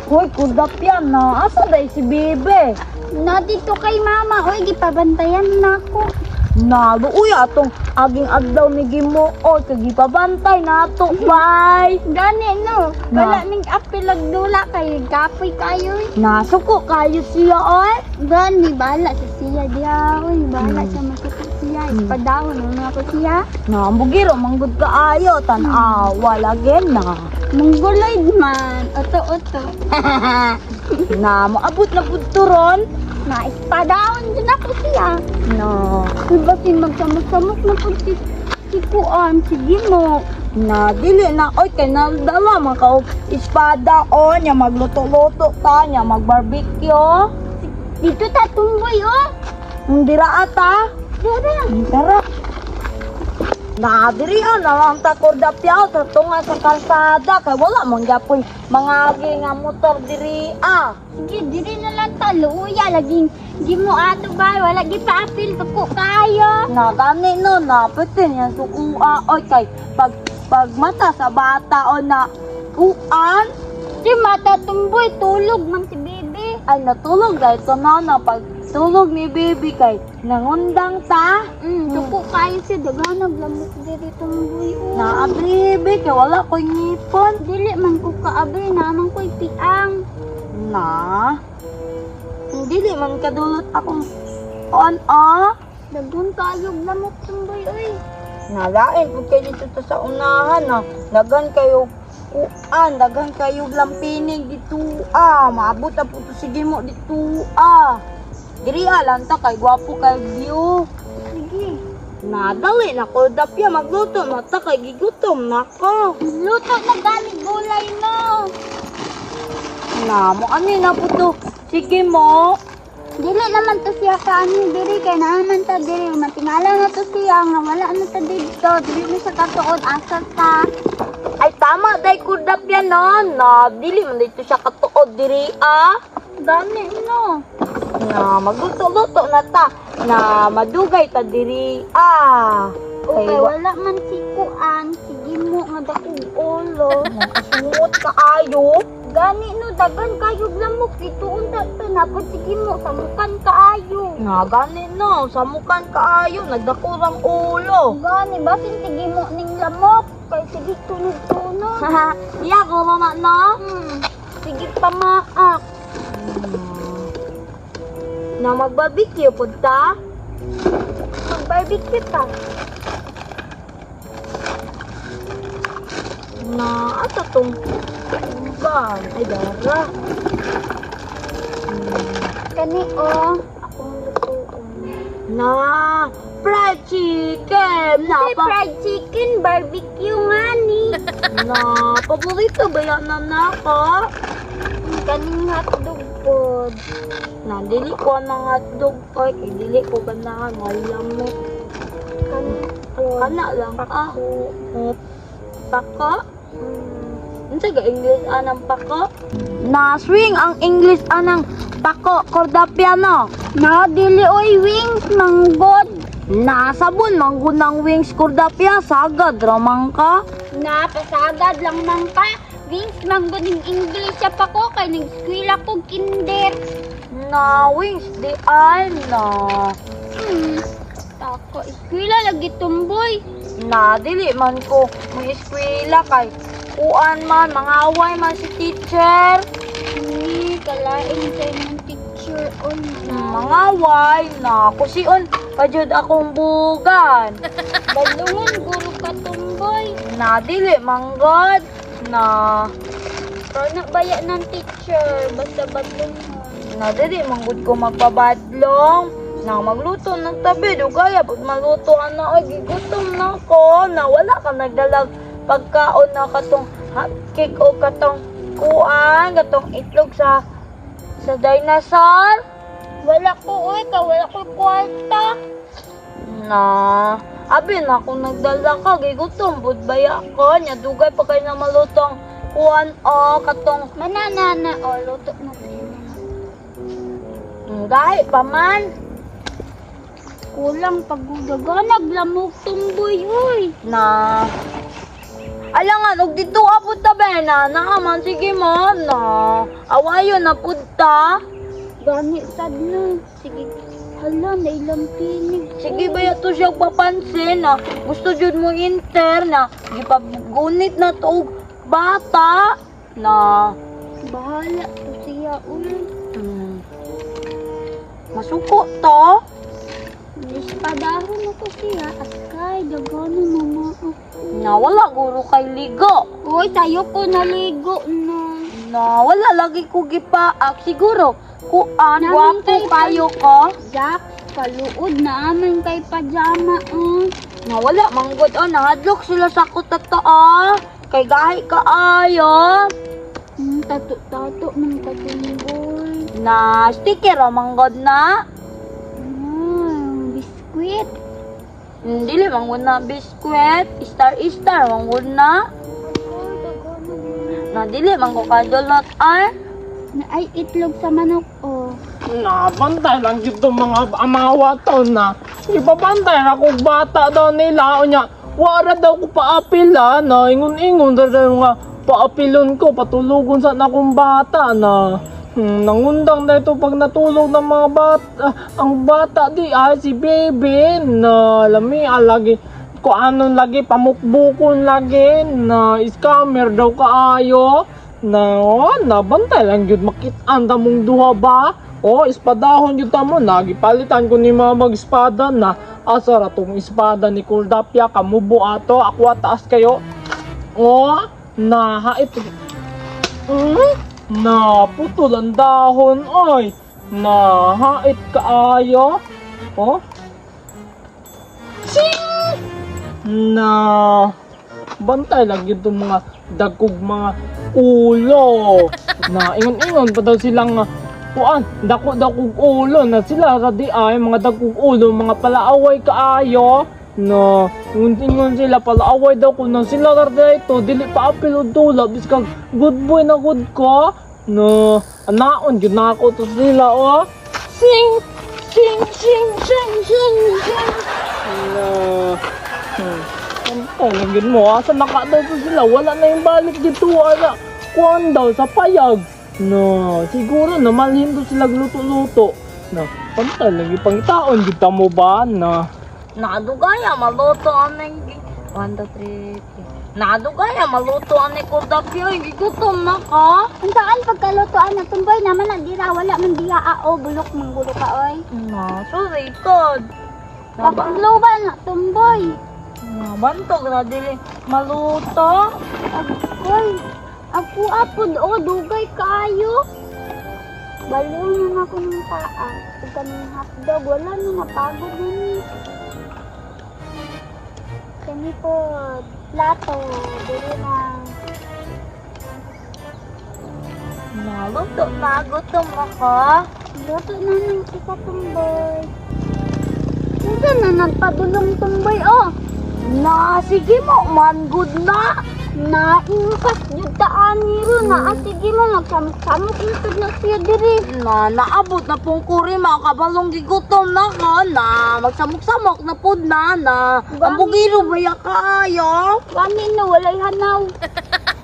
Hoy, kudapyan na. Asa day si Bebe? Na dito kay mama, oy, gipabantayan na ako. Na, luoy atong aging adlaw ni Ginoo kay gipabantay nato, bay. Gani no, Na. wala ning apil dula kay kapoy kayo, oy. Nasuko kayo siya, oy. Gani bala sa siya diha, oy, bala siya masuko siya, ipadawon na ako siya. Na, ang bugiro manggod kaayo tan-awa lagi na. Mongoloid man, oto-oto. Na, moabot na pud to ron. Na ispadawon din ako siya. Na, Basin magsamok-samok na pud si kuan, si Gimo. Na dili na oy kay nagdala man ka og espada o nya magluto-luto ta nya mag-barbecue. Dito ta tumboy oh. Dira ata. Dira. Tara. Na diri na lang ta kordapyaw sa tunga sa kalsada kay wala man gyapon mga nga motor diri ah. Sige, diri na lang ta luya laging Gimo ato ba wala gi paapil tuko kayo. Na gani no na pwede niya sukua oy kay pag pag mata sa bata o na kuan. Si mata tumboy tulog man si bibi. Ay natulog dahil to na na pag tulog ni baby kay nangundang ta. Tuko kayo si daghanag lamok diri tumboy oh. Na baby kay wala ko'y ngipon. Dili man ko kaabri naman ko'y piang. Na dili man kadulot akong on ah. Daghang kayog lamok tumboy oy. Nalain pud kay dito ta sa unahan na daghan kayo kuan, daghan kayo lampinig dito ah. Maabot na po to sige mo dito ah. Diri ah lang ta kay gwapo kay view. Sige. Nadali na ko dapya magluto na ta kay gigutom na ko. Luto na gani gulay mo. Na mo ani na po to sige mo. Dili naman to siya kaani diri kay naaman ta diri matingala na to siya nga wala na ta didto dili na sa katuod asa ta. Ay tama day ko dapya no na dili man dito siya katuod diri ah. Gani no. Na magluto-luto na ta na madugay ta diri ah. Okay, Kay wala man si kuan, si Gimo nga dakog ulo. Sumuot kaayo. Gani no, dagan kayog lamok ituon ta to napod si Gimo samukan kaayo. Nga gani no, samukan kaayo, nagdakurang ulo. Gani basin si Gimo ning lamok kay sige tunog-tunog. Iya ko mama no. Sige pamaak. Na magbarbecue pud ta. Mag-barbecue ta. Na asa tong uban ay dara. Kani oh, akong lutuon. Na fried chicken na Kasi pa, fried chicken barbecue nga ni. Na paborito ba yan na nako? Kaning hotdog pod. Na dili ko ang hotdog oy kay dili ko ganahan wala mo. Kaning pod. Kana lang ah. Pako. Pako? Unsa ga English anang pako? Na swing ang English anang pako cordapiano. Na dili oy wings manggod. Na sabon manggunang wings cordapia sagad ramang ka. Na pasagad lang man ka. Wings manggod ning English sa pako kay nag-eskwela ko kinder. Na wings di ay na. Tako eskwela lagi tumboy. Na dili man ko mo eskwela kay kuan man mangaway man si teacher. Ni kalain sa imong teacher oy. Mangaway na kusion pa jud akong bugan. Balungon guro ka tumboy. Na dili manggod na. Pero na baya ng teacher basta badlungon. Na dili manggod ko magpabadlong. Na magluto ng tabi dugaya pag maluto ana oy gigutom na ko. Na wala ka nagdalag pagkaon na katong hotcake o katong kuan katong itlog sa dinosaur. Wala ko oy ka wala ko kwarta. Na abi na kung nagdala ka gigutom pud baya ko nya dugay pa kay na maluto ang kuan o katong Mananana o luto na tayo. Gahi pa man. Kulang pagudagalag lamok tumboy oy. Na Alangan, og dito abot ta ba na, naaman, sige mo, na. Awayo na pud ta. Gani sad no. Sige. Hala, nailang tinig. Sige ba to siya papansin na gusto jud mo inter na gipagunit na to og bata na. Bahala to siya, uy. Masuko to. Espadahon ako siya. Askay, dagano mama ako. Na wala guro kay ligo. Uy, tayo ko naligo na. Na wala lagi ko gipaak siguro. Kuan Naman gwapo kay kayo ko. Jack, kaluod na aman kay pajama, oh. Na wala manggod oh, nahadlok sila sa kutata ah. Kay gahi kaayo. Tato-tato man katumboy. Na sticker oh, manggod na. Biskwit. Dili manggod na biskwit, star star manggod na. Akoy, dagano. Na dili man ko kadulot ay. Na ay itlog sa manok, oh. Nabantay lang dito mga amawa to na. Ipabantay na kong bata daw nila. O niya, wala daw ko paapila na. Ingon-ingon daw daw nga paapilon ko, patulugon sa akong bata na. Nangundang na ito pag natulog ng mga bata. Ang bata di ay si baby na lami alagi ko anon lagi pamukbukon lagi na scammer daw kaayo na oh, nabantay lang yun makit-an ta mong duha ba. Oh, espadahon yun ta mo nagipalitan ko ni mga mag-espada na asa ra tong espada ni Kuldapia kamubo ato ako taas kayo. Oh, na hait na putol ang dahon oy, na hait kaayo. Oh, Ching! Na bantay lang yun itong mga dagkog mga ulo. Na ingon-ingon pa daw silang kuan, dako-dakog ulo na sila ra di ay mga dagkog ulo, mga palaaway kaayo. No, ingon-ingon sila palaaway daw kuno sila ra di ito dili pa apil og dula biskag good boy na good ko. No, anaon gyud na ako to sila oh. Sing sing sing sing sing sing. No. Ay, lang mo, asa naka daw to sila, wala na yung balik dito, ana. Kuan daw sa payag. No, siguro na malhin to sila luto-luto. No, pantay lang yung pangitaon, kita mo ba na? Nadugaya maluto aning 1 2 3 4. Nadugaya maluto ani kudapyo, gigutom na ka. Ang saan pagkalutoan na tumboy naman na dira wala man diha ao bulok manggulo ka oy. Na sorry kod. Pagluba na tumboy. Na bantog na dili maluto. Agoy. Ako apod o dugay kaayo. Baliw na ako ng paa. Ug kanang hotdog wala na napagod na ni. Kani po plato diri na. Maluto na gutom ako. Luto na ng isa tumboy. Unsa na nagpadulong tumboy oh? Na sige mo man good na. Naimpas jud ta ani ron na ah, sige mo magsamok-samok na tud na siya diri. Na naabot na pong kuri makabalong gigutom na ka na magsamok-samok na pud na na. Ang bugiro ba ya kaayo? Kami no walay hanaw.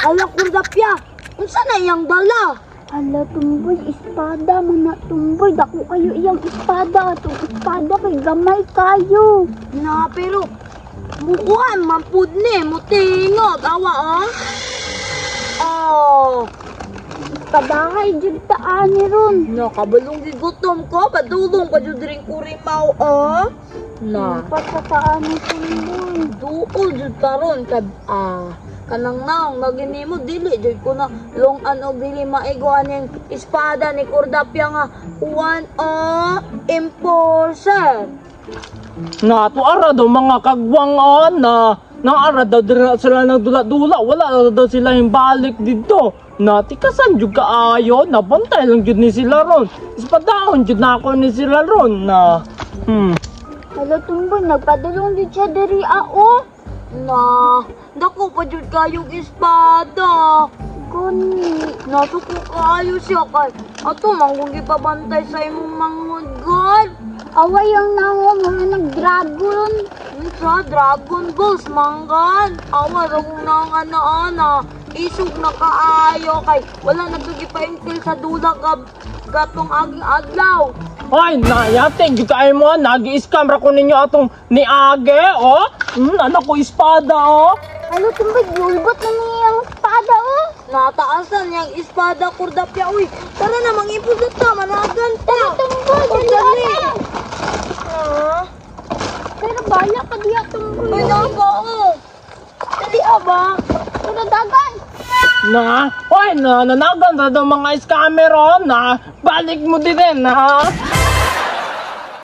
Ala kundapya. Unsa na iyang dala? Ala tumboy espada man na tumboy dako kayo iyang espada atong espada kay gamay kayo. Na pero bukuan man pud ni mutingog awa oh. Oh, Espadahay jud ta ani ron. na kabalong gigutom ko, padulong pa jud ring kurimaw oh. Na Impas sa ta ani tumboy. duol jud karon kay kanang naong lagi nimo dili jud ko na long an og dili maigo aning espada ni Kordapia nga one oh enforcer. Na tuara daw mga kagwang oh, na naara daw dira sila nagdula-dula, wala na daw sila yung balik dito. Na tikasan jud kaayo, nabantay lang jud ni sila ron. Espadahon jud na ako ni sila ron na. Ala tumboy nagpadulong jud siya diri ao. Na dako pa jud kayong espada. Gani. Nasuko kaayo siya kay ato manggong gipabantay sa imong manghod god. Away ang nango mga nag-dragon. Unsa Dragon Balls manggan. Awa ra kong nang ana-ana. Isog na kaayo kay wala na gipaintil sa dula gab gatong aging adlaw. Ay, nayate, gyud kaayo mo, nagi-scam ra ko ninyo atong niage, oh. Anak ko espada, oh. Ano tumboy, gulbot na niya ang espada oh. Nataasan niyang espada kordapya uy. Tara na mangipos na ta managan ta. Tumboy, Oh, dali dali. ata. Ah. Pero bala ka diya tumboy. Uy, nako, oh. Dali ah, ba? Pero dagan. Na, oy, na, nanagan sa daw mga scammer, oh. Na, balik mo din, eh, na.